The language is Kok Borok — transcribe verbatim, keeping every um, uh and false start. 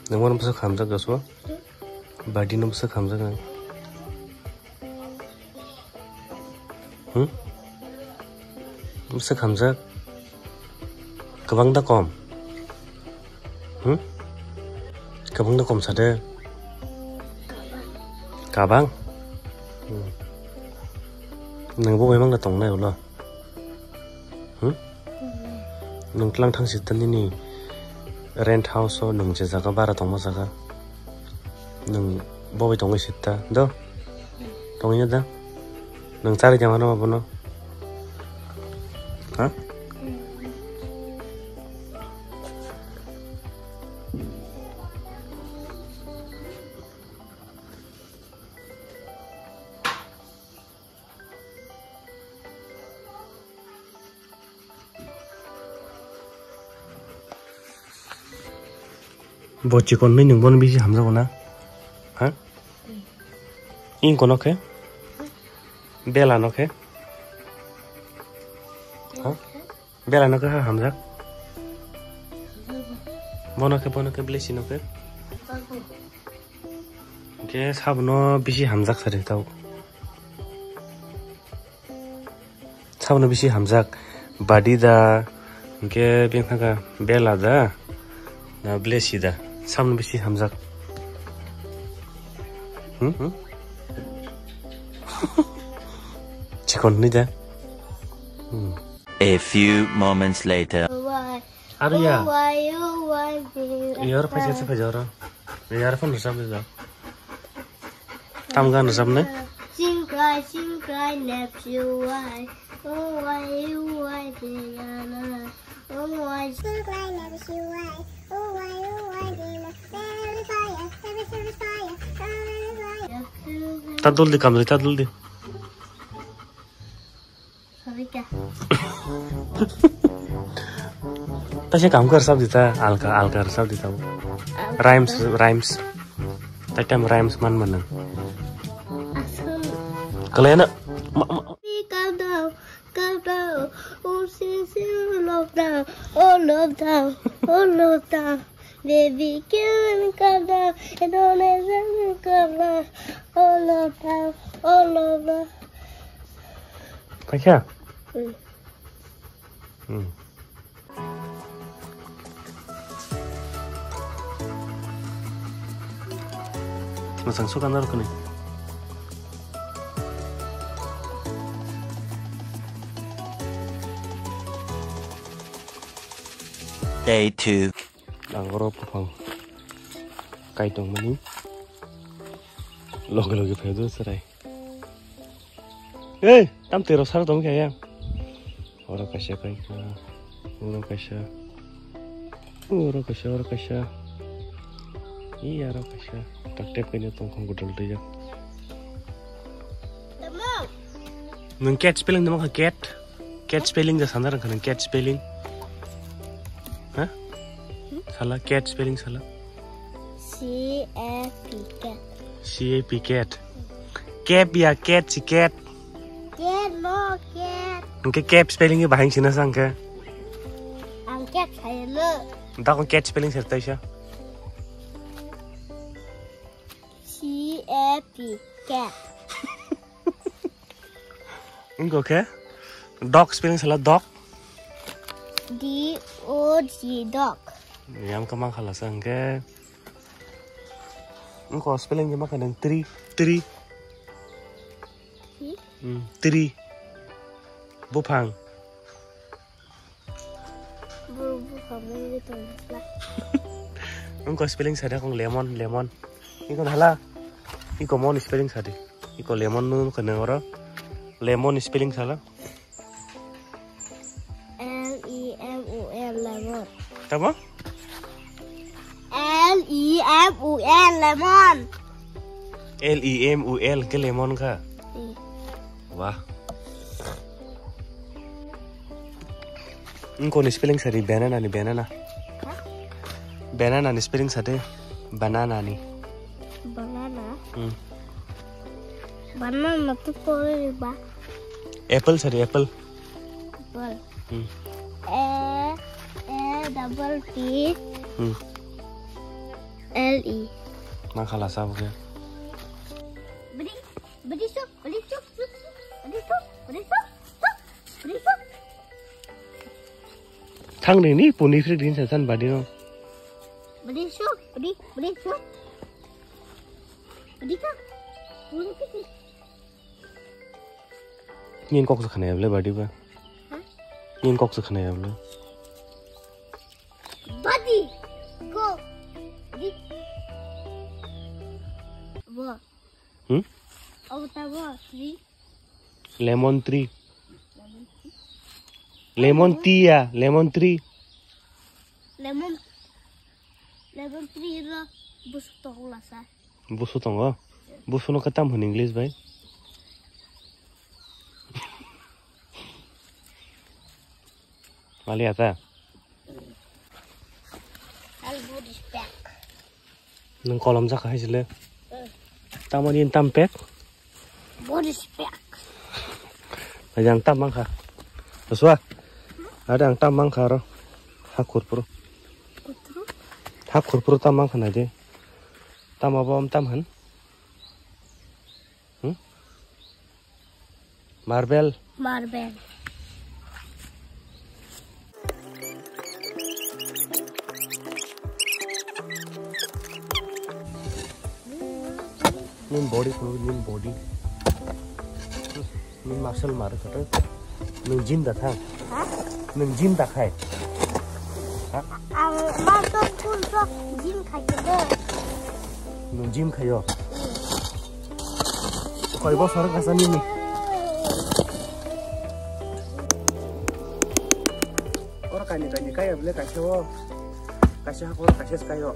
Nang bono bwswk hamjak gaso? Badi no bwswk hamjak nang? Hmm? Bwswk hamjak? Kwbang da kom? Hmm? Kwbang da kom sade? Kabang? Hmm. Nang bo bai mang da tongnai ulo? Hmm? Nwng tlang thang sita nini rent house o nwng je jaga bara tongma jaga. Nwng bo bai tongwi sita do? Tongwi da? Nwng chari jama no bono? Ha? Bo chikon nwi nwng bono bisi hamjago na? Ha? Ing kono khe? Bela no khe? Ha? Bela no khe ha hamjak? Bono khe, bono khe, blesi no khe? Hwnkhe sabono bisi hamjak sari tau. Sabono bisi hamjak. Badi da, hwnkhe bini kha bela da, na blesi da. Sabono bisi hamjak. Hmm? Hmm? Chikon ni da. Hmm. A few moments later. Aru ya. Iyar phaisa se phaisa oro. Iyar phone rwchap di da. Tam gan rwchapnai? Singkrai, singkrai, nephew wai. Oh, wai, oh, wai, de, ya, na. Oh, wai. Singkrai, nephew wai. Oh, wai, oh, wai, de, na. Very fire, very, very fire, very fire. Ta dul di, kamri, ta dul di. Sorry ka. Ta se kam kar sab dita, alka, alka sab dita. Rhymes, rhymes. Ta tam rhymes man man. Asal. Kalena. Ma, ma. Calm down, calm down. Oh, see, see, oh, love down. Oh, love down. Oh, love down. Baby, can you calm down? I don't ever calm down. Oh, love down. Oh, love down. Paikha? Hmm. Hmm. Masang suka narukni. Day two. Ang oro buphang kai tongmani. Loge loge phaido chwrai. Ei, tam twi rok sar tong kaya. Oro kaisa kai kha. Oro kaisa. Oro kaisa, oro kaisa. Iya oro kaisa. Tak tep kaino tong khong gudal twi jak. Nwng cat spelling dama kha cat? Cat spelling da sana rang kha nwng cat spelling. Ha? Sala cat spelling sala. C A P cat. C A P cat. Cap ya cat si cat. Cat no cat. Hwnkhe cap spelling bahai sina sangkhe. Ang cat sayelo. Dakon cat spelling sertai sa. C A P, cat. Wngkha khe dog spelling sala dog. D O G, dog. Yang kama khala sa hwnkhe. Wngkha spelling ma kha nang tree, tree. Tree? Hmm, tree. Buphang. Borok buphang mungwi tongkha. Wngkha spelling sade kong lemon, lemon. Iko hala. Iko mon spelling sade. Iko lemon no kone oro. Lemon spelling sala. L E M O N, lemon. Tamo? L E M O N, lemon. L E M O N ke lemon kha? Hmm. Wah. Wngkha ni spelling sadi banana ni banana. Ha? Banana ni spelling sadi banana ni. Banana? Hmm. Banana tu koi ba? Apple sadi apple. Apple. Hmm. A, A double P. Hmm. L E. Ma khala sabo khe. Bidi, bidi sok, bidi sok, sok, sok, bidi sok, bidi sok, sok, bidi sok. Thang rini puni fri din sa san badi no. Bidi sok, bidi, bidi sok. Bidi sok. Puni fri. Nini kok se khna ya ble badi ba. Ha? Nini kok se khna ya ble. Badi. Kok. Di. Bo. Hmm? Abo ta bo, tree. Lemon tree. Lemon tree. Lemon tea ya, lemon tree. Lemon, lemon tree ro busuk tongo lasa. Busu tongo? Busu no khe tam hwn English bai? Mali ata? I'll go this back. Nwng kolom jakha hai sile. Tamo din tam pek? Body spec. Ajang tam mangkha. Aswa. Ada ang tam mangkha aro. Hakhurpuru. Kutru? Hakhurpuru tam mangkha nai de. Tam abo am tam han? Hmm? Marble. Marble. Nin body khuluk, nin body. Nin muscle mar kata. Nung gym da thang. Ha? Nung gym da khai. Ha? Ang ma to kun to gym khai ke de. Nung gym khayo. Koi bosor kasa nini. Oro kaini kaini kaya bole kaisa o. Kaisa hakor kaisa kayo.